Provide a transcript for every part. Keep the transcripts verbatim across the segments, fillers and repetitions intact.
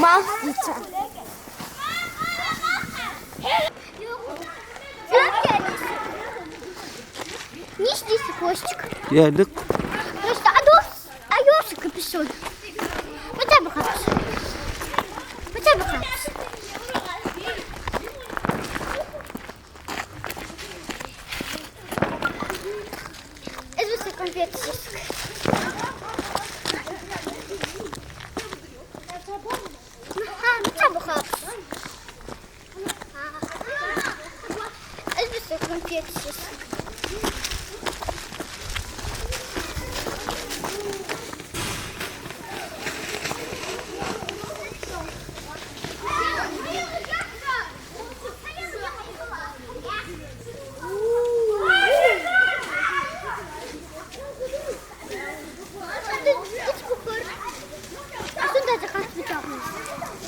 Маслица. Ниш дисик, Костик. Я, дык. Просто адос, а ёсик капюшон. Хотя бы хапс. Хотя бы хапс. Из виса конфет сиск. Ха, хотя бы хапс. Из виса конфет сиск.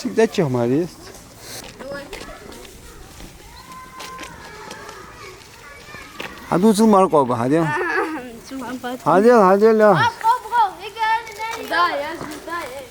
Чик дачча мара есть. Хьадувцал морковка, хьадел. Хьадел, хьадел, я. Да, я знаю, да, я.